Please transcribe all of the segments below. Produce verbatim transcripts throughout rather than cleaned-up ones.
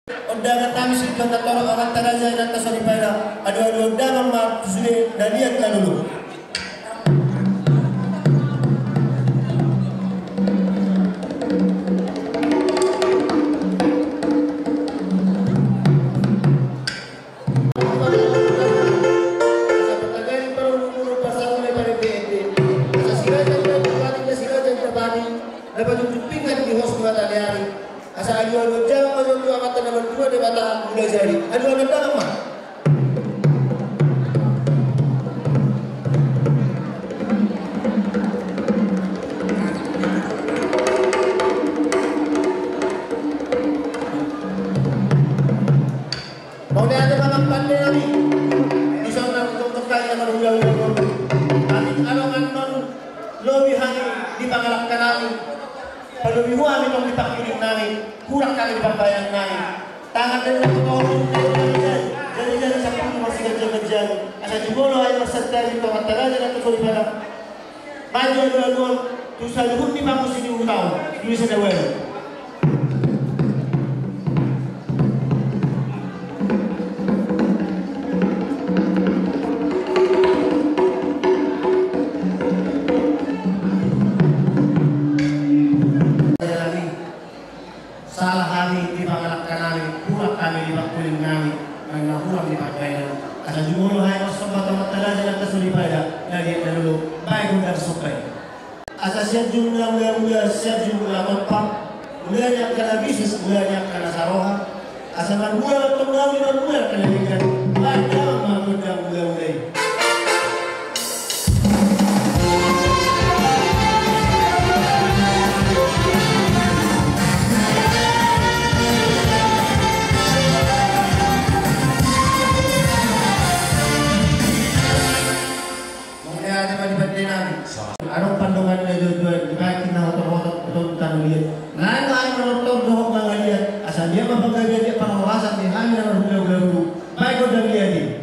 Ondangan nami sian Tuan na torop, amanta raja, inanta soripada. Aduaduon damang ma tu sude na liat na lolo. Asa si raja na bupati, na si raja na bupati, na pajumping hami di hos ni mataniari. Asa aduaduon damang ma tu amanta na martua Debata Mulajadi. Aduaduon damang ma. Mauliate ma amang pande nami. Dison na tongtong hami na marhulahula. Hami adong annon lobi hami di pangalangka nami. Palobi ho hami tong di pangkiling nami. Hurang hami di pambahenan nami. Tangan dan tangan tolong dari jari-jari, jari-jari sampulu marsiganjang-ganjang. Asa jumolo hami marsantabi tu amanta raja na tu soripada. Maju aduaduon tu saluhut ni pangungsi ni huta on, di desa na baru. Sala hami di pangalangka nami, hurang hami di pangkiling nami, manang na hurang di pambahenan. Asa jumolo hami marsomba tu amanta raja na tu soripada, na liat na lolo, bahen gondang somba i. Asa sianjung na mula-mula, sianjung na mula mampang, mula ni angka na bisuk, mula ni angka na saroha. Asa marmula ma antong hami, marmula angka na denggan, bahen damang ma gondang mula-mula i. Mauliate ma di pande nami. Adong pandongan na jua-jua, dibahen na hotor-hotor, hotor tano liat. Naeng ma hami manortor dohot mangaliat, asa dia ma panggabean, dia parhorasan di hami na marhulahula boru. Bahen gondang liat i.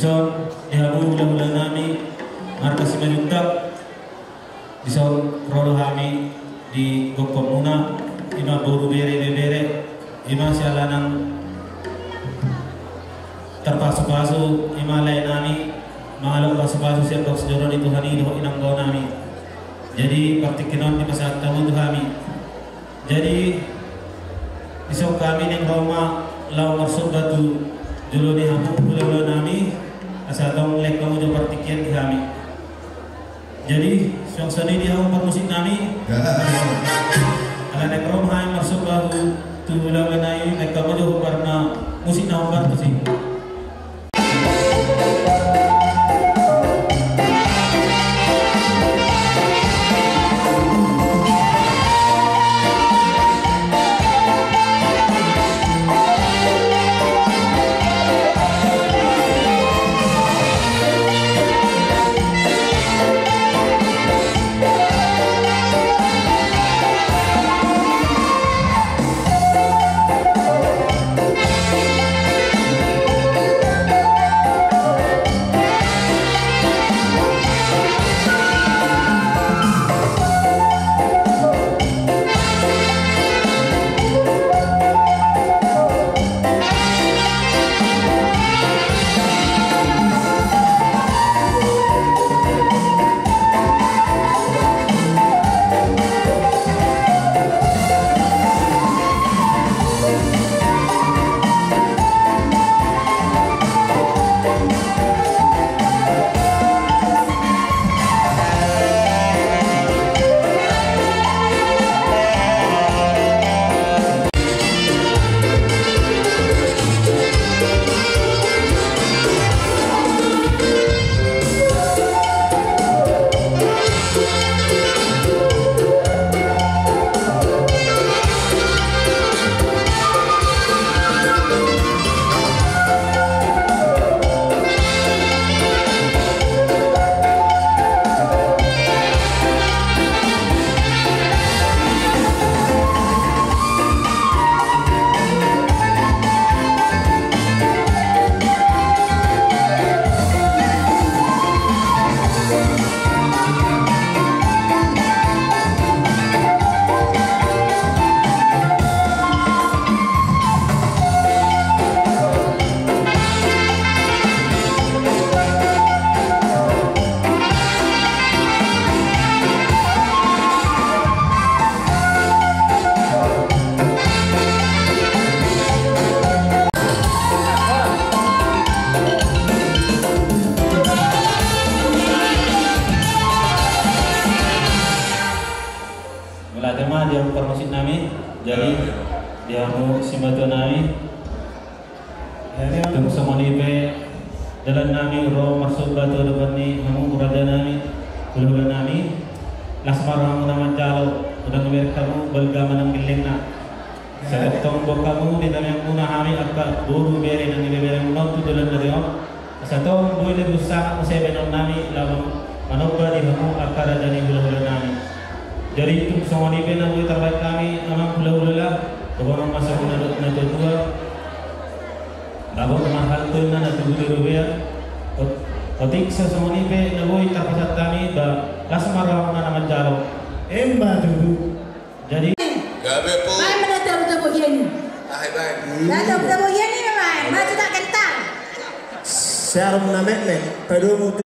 Dison di hamu hulahula nami marga Simanjuntak, dison ro do hami di gokhonmuna, ima boru, bere, ibebere, ima siala naung tarpasupasu, ima lae nami, mangalap pasupasu sian bagas joro ni Tuhan i dohot inangnami. Jadi partingkian on dipasahat hamu tu hami. Jadi dison hami naeng ro ma laho marsomba tu jolo ni hamu hulahula nami, asa tong lehon hamu jo partingkian di hami. Jadi suang songon i di hamu parmusik nami. Ala naeng ro ma hami marsomba tu, tu hulahula nami, lehon hamu jo hombar na, musik na hombar tusi. Mauliate ma di hamu parmusik nami. Jadi di hamu simatua nami. Tung songon i pe dalan nami ro marsomba tu adopan ni hamu raja nami, hulahula nami. Las ma rohamuna manjalo, unang dibereng hamu balga manang gellengna. Sai tong boan hamu di tangiangmuna hami angka boru bere nang ibebere muna on tu dalan na ro on. Asa tong boi lebur sangap muse bahenon nami laho manomba di hamu angka raja ni hulahula nami. Jadi tung songon i pe na boi tarbahen hami amang hulahula, dohonon ma songon na dok natuatua. Ba boha ma hal tu na na tubu di robean. Ot-, otik so songon i pe na boi tarpasahat hami ba las ma rohamuna na manjalo. Emma tutu. Jadi. Gabe po. Baen ma na tabo-tabo hian i. Ahe baen. Na tabo-tabo hian i ma baen. Maju tak gentar. Sarum na metmet. Padomu.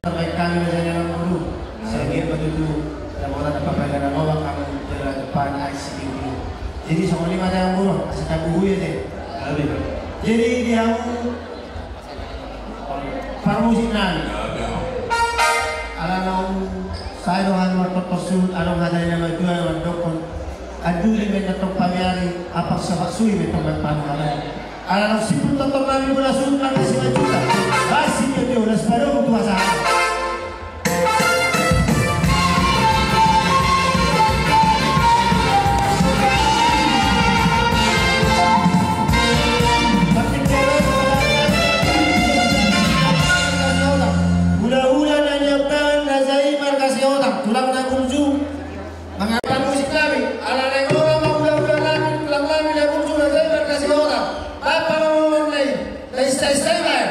Terbaik kami menjadi anak guru. Saya dia begitu. Ada orang dapat pelajaran awal kami jalan depan I C U. Jadi soal lima ada yang guru, kasih tahu gue deh. Jadi dia parmusik nami. Ala naung sae do hami martongtong suhut, adong hata ni na matua na mandokkon: Anduli ma inna tong pamiari, apang sapak sui ma tong manpanuhalai. Ala naung siput tongtong nami bola suhut marga Simanjuntak, basi ma tio las padomu tu hasahatan. Hulahula na nian raja i marga Sihombing, tulang na burju. Mangapan musik nami, ala naeng ora ma hulahula nami, tulang nami na burju, raja i marga Sihombing. Bapa ma mamon nai, na ista-ista i baen.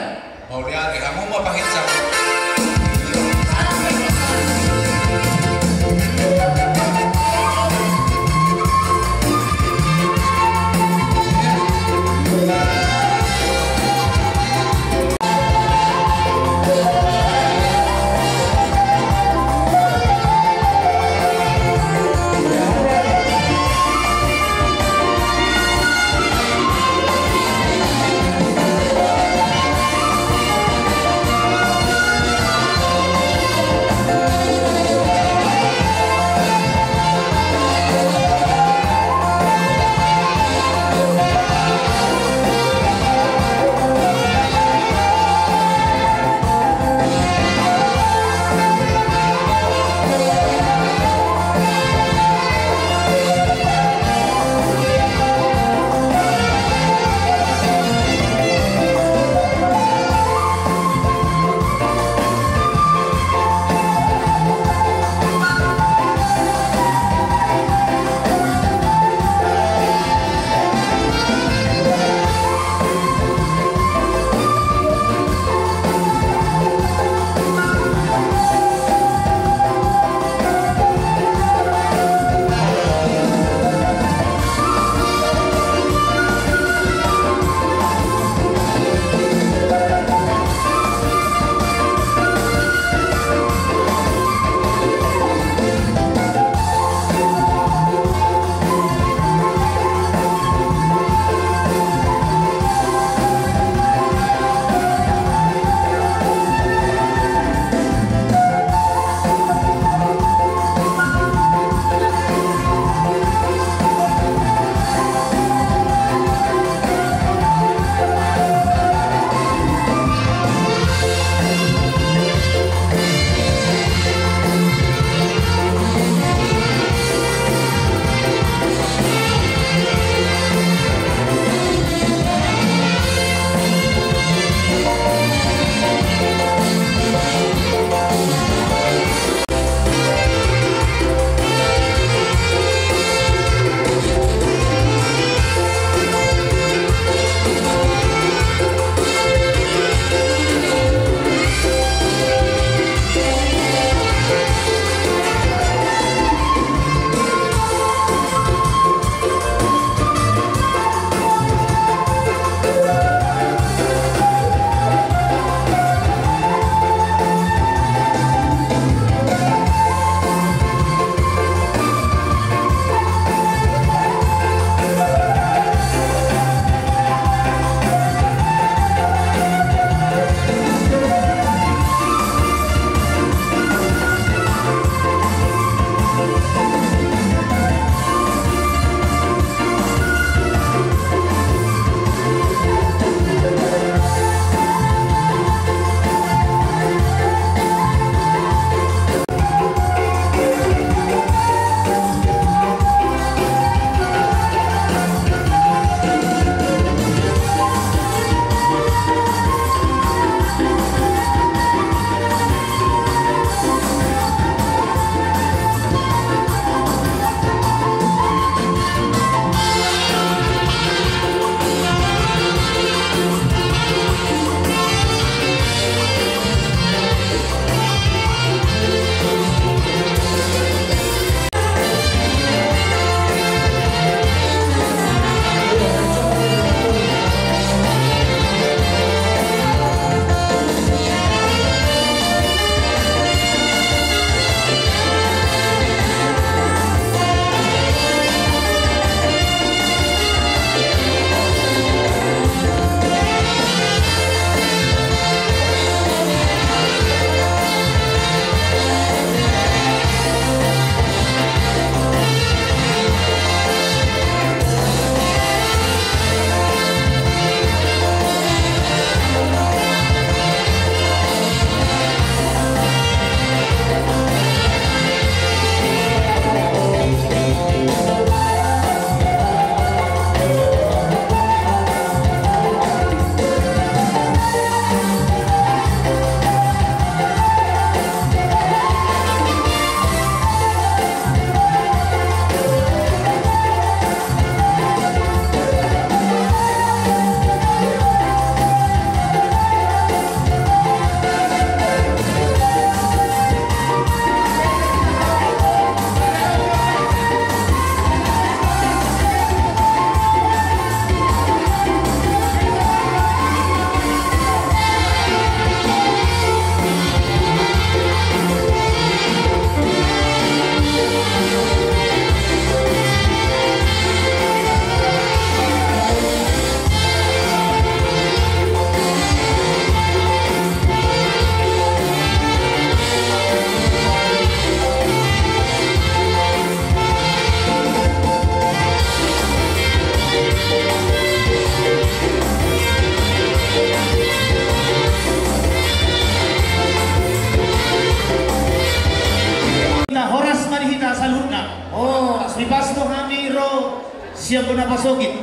Sian bona pasogit,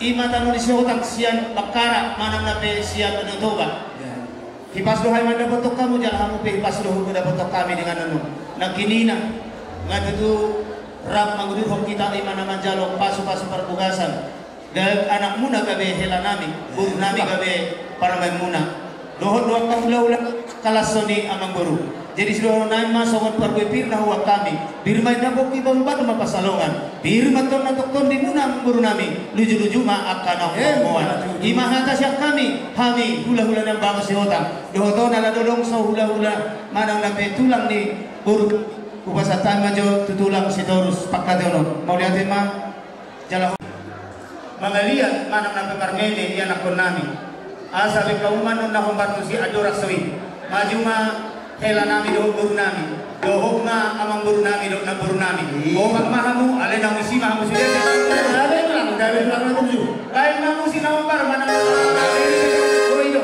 i ma tano ni Sihotang sian Bakkara manang na pe sian Danau Toba. Hipas do hami mandapothon hamu jala hamu pe hipas do hudapothon hami denggananmu. Nangkinina, nga tutu rap mangudurhon hita i ma na manjalo pasupasu parbagason. Dang anakmuna gabe helanami, borunami gabe parumaenmuna. Dohot do angka hulahula, angka las ni amangboru. Jadi sidohononnami ma songon parbue pir na huboan hami. Pir ma inna pongki, batu ma pansalongan. Pir ma tonna tongtongmuna amangborunami. Lujuluju ma angka na huboan. I ma hata sian hami, hami hulahula ni Ambangan Sihotang. Dohot on ala adong so hulahula manang na pe tulang ni boru. Hupasahat hami ma jo tu tulang Sitorus pangkataion on. Mauliate ma. Jala ho- mangaliat manang na pe marmende ianakkonnami. Asa be hamu ma na hombar tusi andorang so i. Maju ma helanami dohot borunami. Dohot ma amangborunami dohot namborunami. Iya. Boban ma hamu, alai na musi ma hamu sude. Alai ma, alai ma, alai ma. Baen ma musi na hombar manang na pe. Oi do.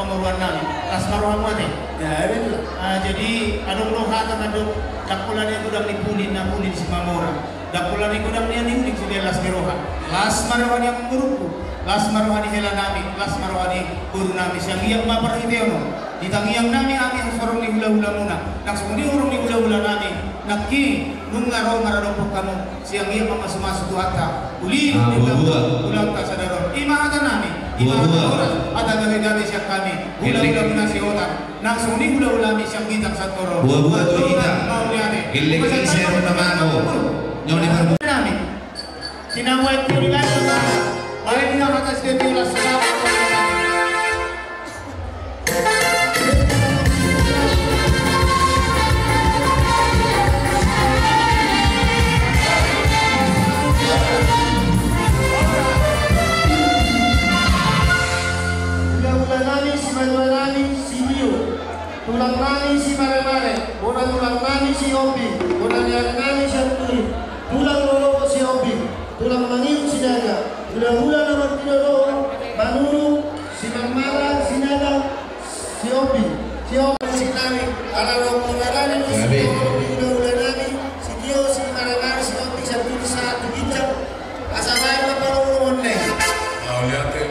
Pamoruan nami, las ma rohamu ate. Ya, betul. Ah, jadi adong do hata mandok, ndang pola ni godang ni pulin na pulin Simamora, ndang pola ni godang ni na unik si las ni roha. Las ma roha ni amangborungku, las ma roha ni hela nami, las ma roha ni boru nami, sian i ma parhiteon on ditangiang nami hami hasorong ni hulahulamuna, nang songon i horong ni hulahula nami, nangkin nunga ro maradophon hamu. Sian i ma mamasumasu Tuhanta, uli, ah, uli, buat, buat, ulang ka sadari on. I ma hata nami, i ma, buat, hata, buat, horas, hata gabe-gabe sian hami. Gelleng. Hulahulamuna Sihotang, nang songon i hulahulanami sian Gitang Santoro. Buat, buat, buat, buat, hita. Mauliate. Gelleng, gelleng, sian na mango. Nyoli marbu. Nami. Tinawa itu di mana? Baik, di mana hata si Devi Ulas, selamat. Hulahula nami, simatua nami, sitio. Tulang nami, Simaremare. Bona tulang nami, Sihombing. Bona dear nami, Sianturi. Tulang lolo, Sihombing. Tulang mangihut, Sinaga. Hulahula na martinodohon, Manurung, Simarmata, Sinaga, Sihombing. Sihombing. Sinami, ala rong mengalami. Gabe. Hulahula nami, sitio, Simaremare, Sihombing, Sianturi, sahat tu ginjang. Asa baen ma parorobotna. Mauliate.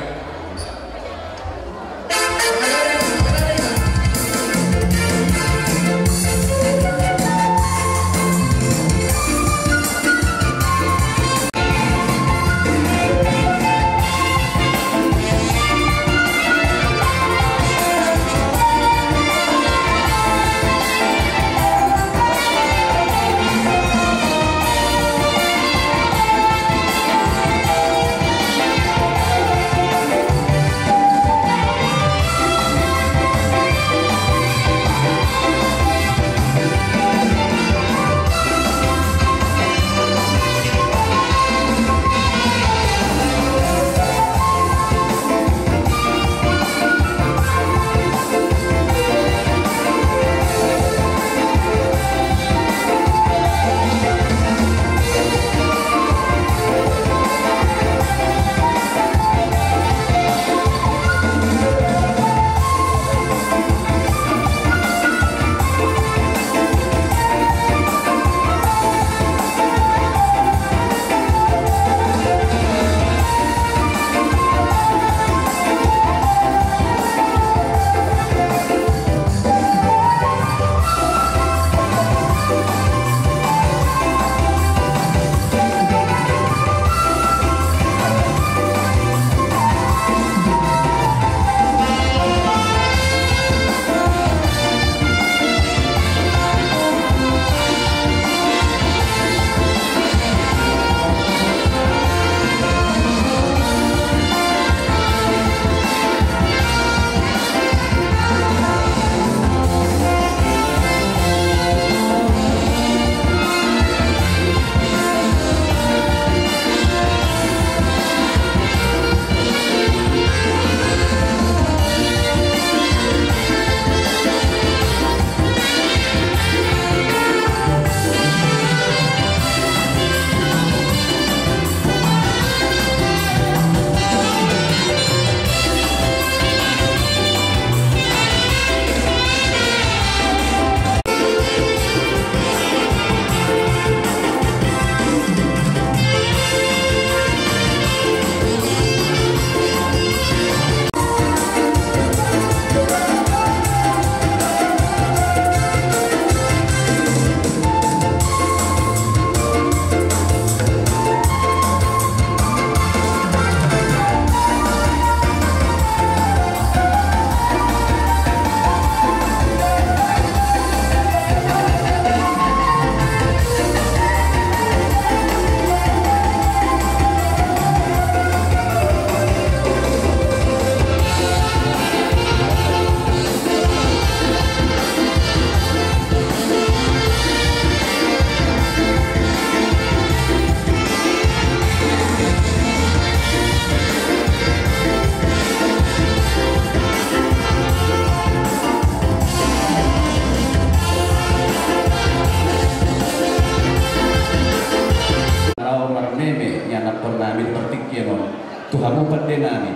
Laho marmeme ianakhon nami di partingkian on tu hamu pande nami.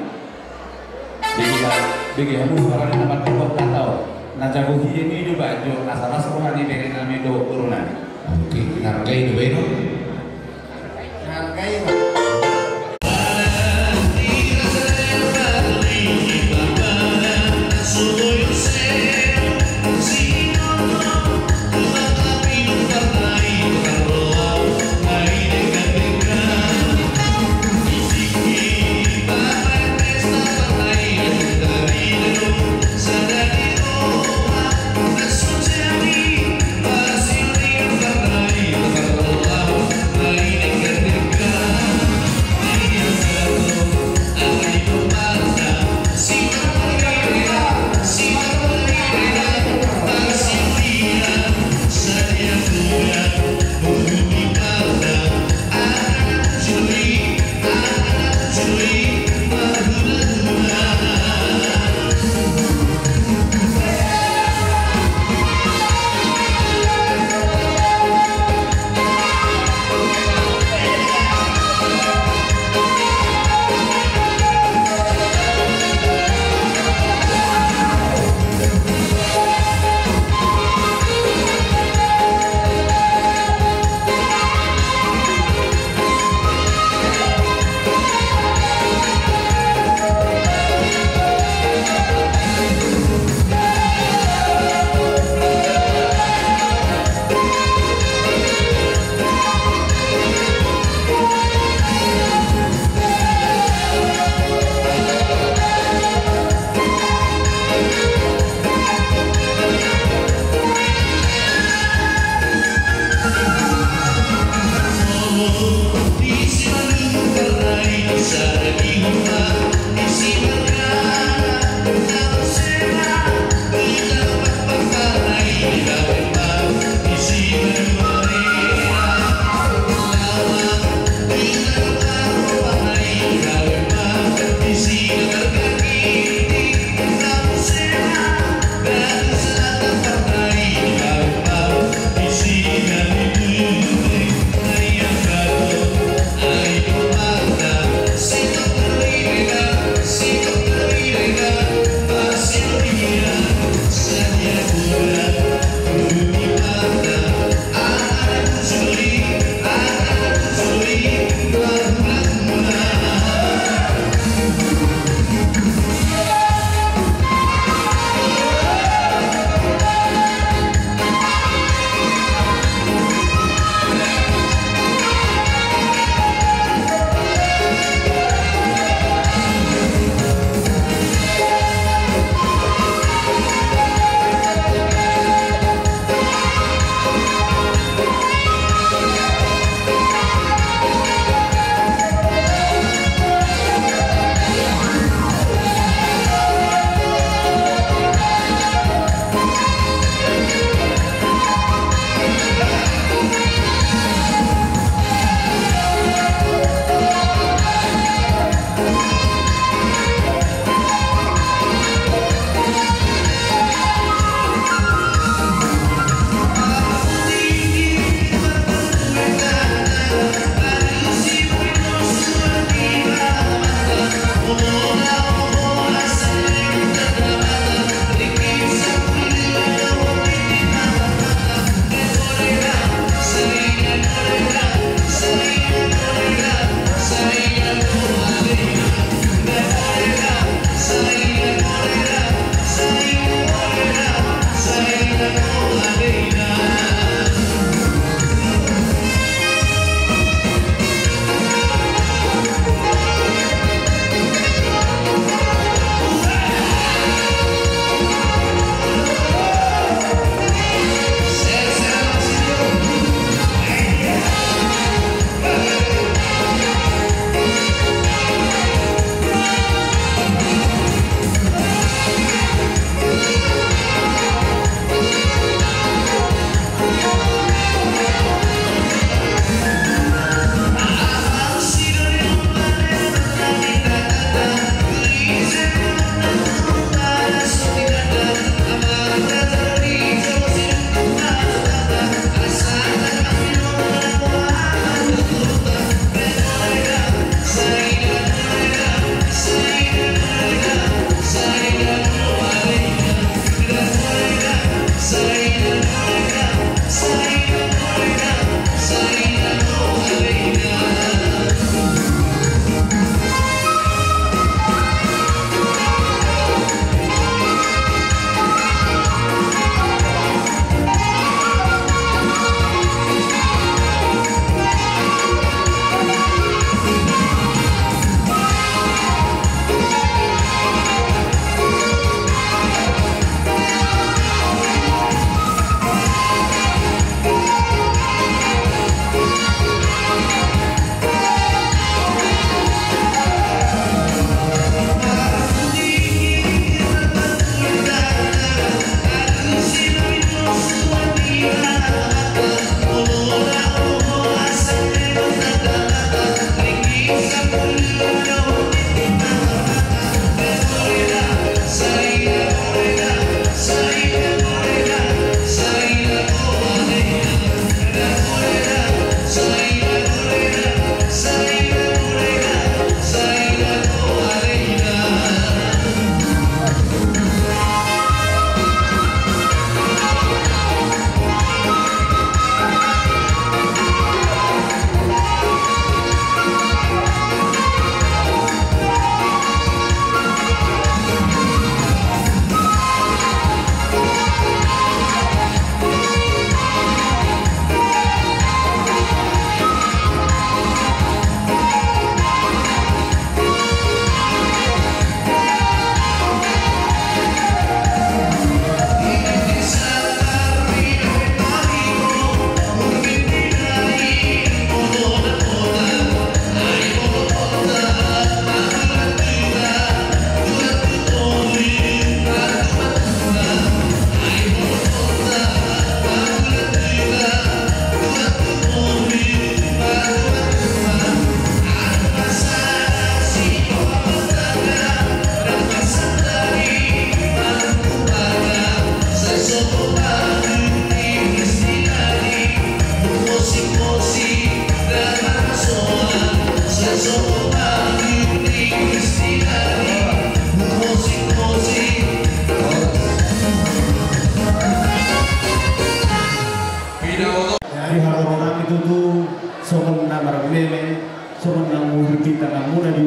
Jadi, Bege hamu suara ni na mantap, tau na jago hian i do baen jo asa las roha ni bere nami dohot boru nami. Oke, na hargai do baen on. Na hargai do.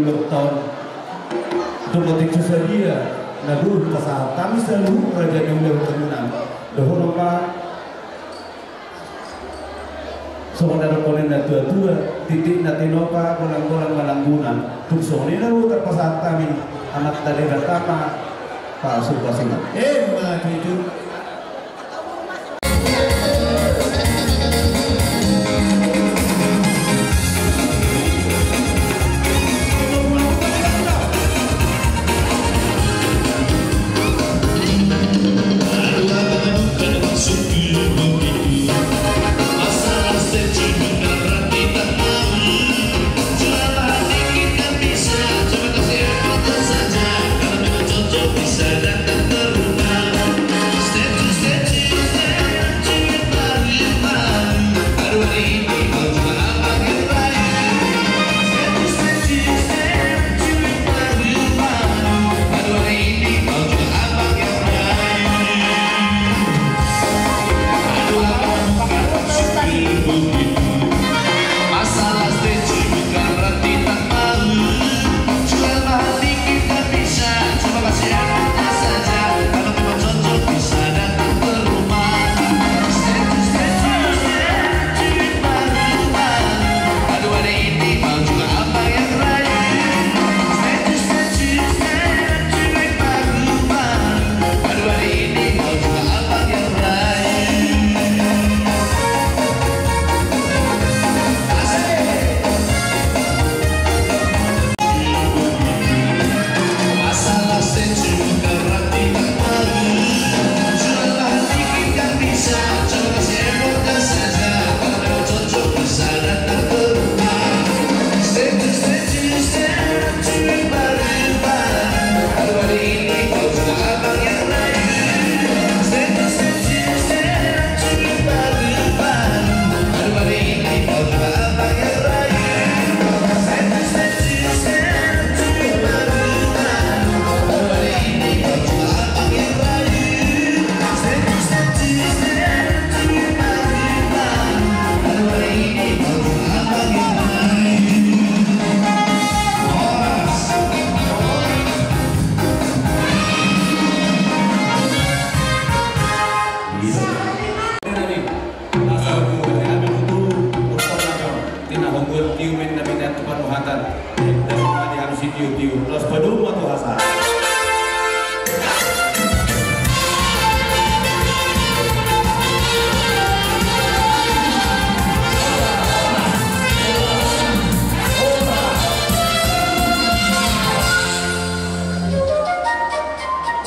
Taon domma tingki sadia na boi pasahat hami saluhut raja ni hulahula muna. Dohonon ma songon na dohonon ni natuatua, titik na tinopa, golang-golang ma langguna. Tung songon i na boi tarpasahat hami, amanta Debata ma pasupasu. Emma tutu.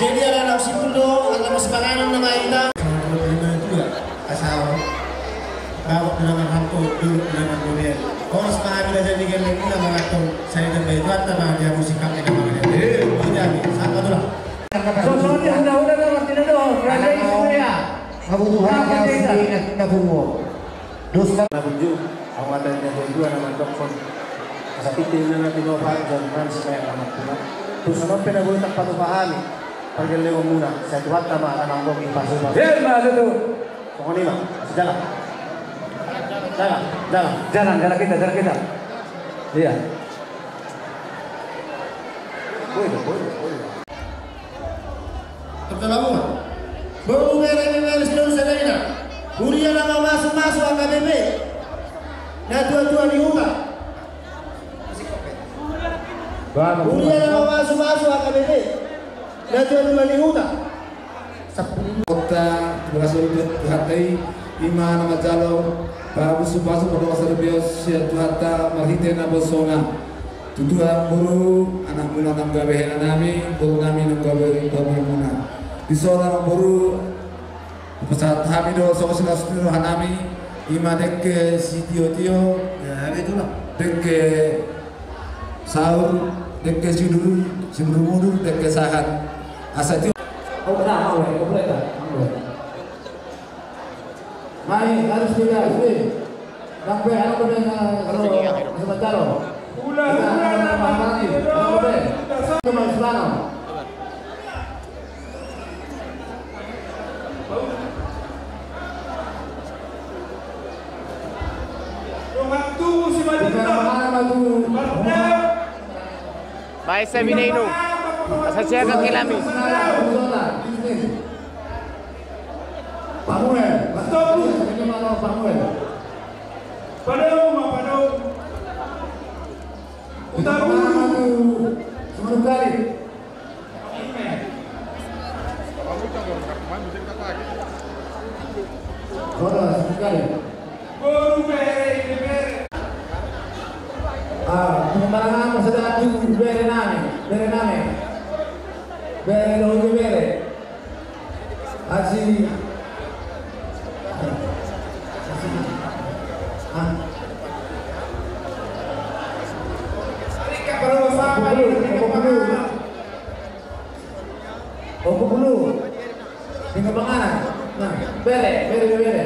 Jadi ala na usipul do, ala na sipanganon nama ita. Asa bawa na marhanto dulu na margodean. Horas ma hami na jadi gelleng muna manganton sai dan bayi tuan ta ma dia musik kami na mangadean. Eh, jadi sapa tu lah. Sosoni hunda-hunda na martina do, raja Israel. Kabutuhan kau sendiri na pungo. Dosa na kunjung, au mata ni natuatua na mandokkon. Asa pitil na na tinopa, jolma na sipaeang na marpungu. Tung songon pe na boi tarpatupa hami pargellengon muna, sai Tuhanta ma na manggohi pasupasu. Emma tutu. Songon i ma, asa jalan. Jalan, jalan. Jalan, jalan kita, jalan kita. Iya. Boi do, boi do, boi do. Pertama, boru bere ni Mary Stone Sadaina. Huria na mamasumasu H K B P. Natuatua ni huta. Huria na mamasumasu H K B P. Natuatua ni huta. Sampulu. Kota, terima kasih untuk Tuhan tadi. Ima na manjalo pasupasu, pardongansaripeon sian Tuhanta marhite nabosona. Tu Tuhan boru, anakmuna nang gabe hela nami, boru nami nang gabe pamuna. Di son amang boru, pasahat hami do songon silas ni roha nami, ima dengke sitiotio, ya, itulah. Dengke saur, dengke siudur, simudur-mudur, dengke sahat. Asa tio. Oh, nah, oh, oh, boleh tak? Boleh. Mai, harus tidak, sih. Sampai anak udah nggak, kalau masih pacaran. Ulah, ulah, udah, udah, udah, udah. Cuma selama. Bukan mana tuh. Ai, sabina inu. Asa siaga kilami. Pamuel. Pamuel. Padau ma, padau. Utabulu. Semanuk kali. Horas, semanuk kali. Ah, tu marangamo sada tu bere nami, bere nami. Bere dohot bere. Aji. Ah. Ompung Bulu, Ompung Bulu. Ompung Bulu. Tinggal panganan. Nah, bere, bere, bere.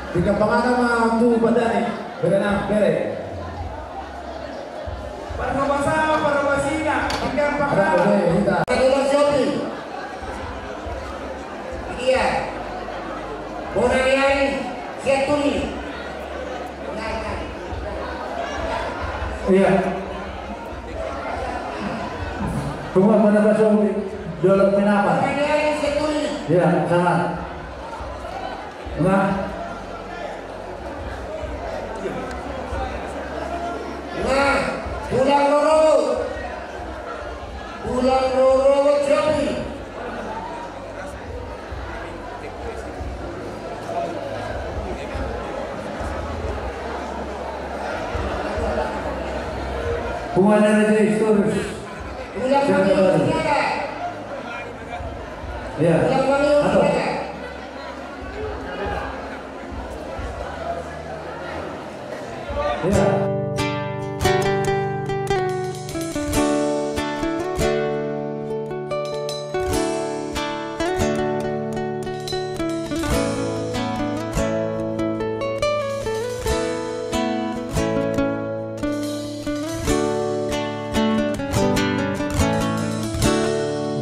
Tinggal panganan ma tu padani. Bere na, bere. Parhobasa, parhobasina, tinggal panganan. Ada, bere, kita. Ada, Mas Yopi. Iya. Bona ni ari, siap tuli. Iya. Tunggu, mana pasal di dalam kenapa? Bona ni ari, siap tuli. Iya, sama. Nah. Nah, tulang roro. Tulang roro, siap tuli. Bunga dari Kristus. Ya. Atau.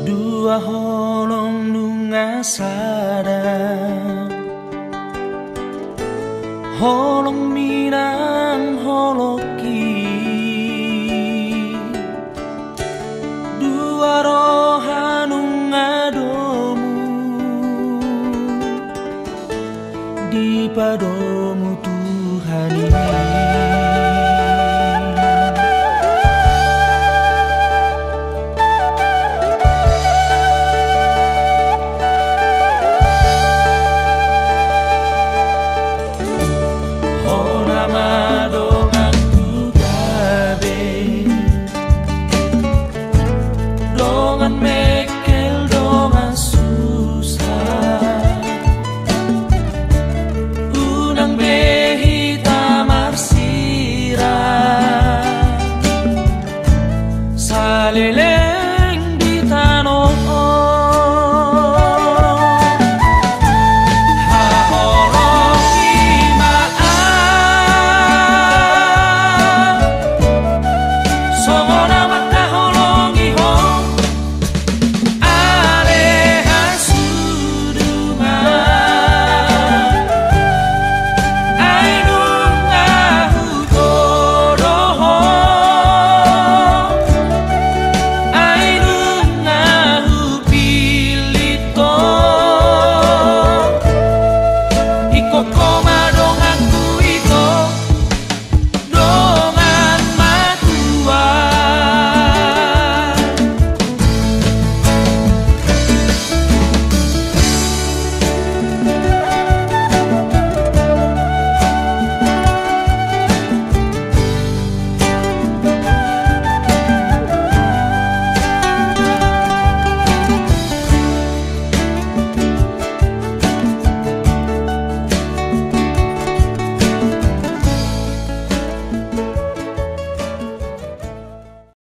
Dua holong nunga sada. Holong minang holongki, dua roha nunga domu, dipadomu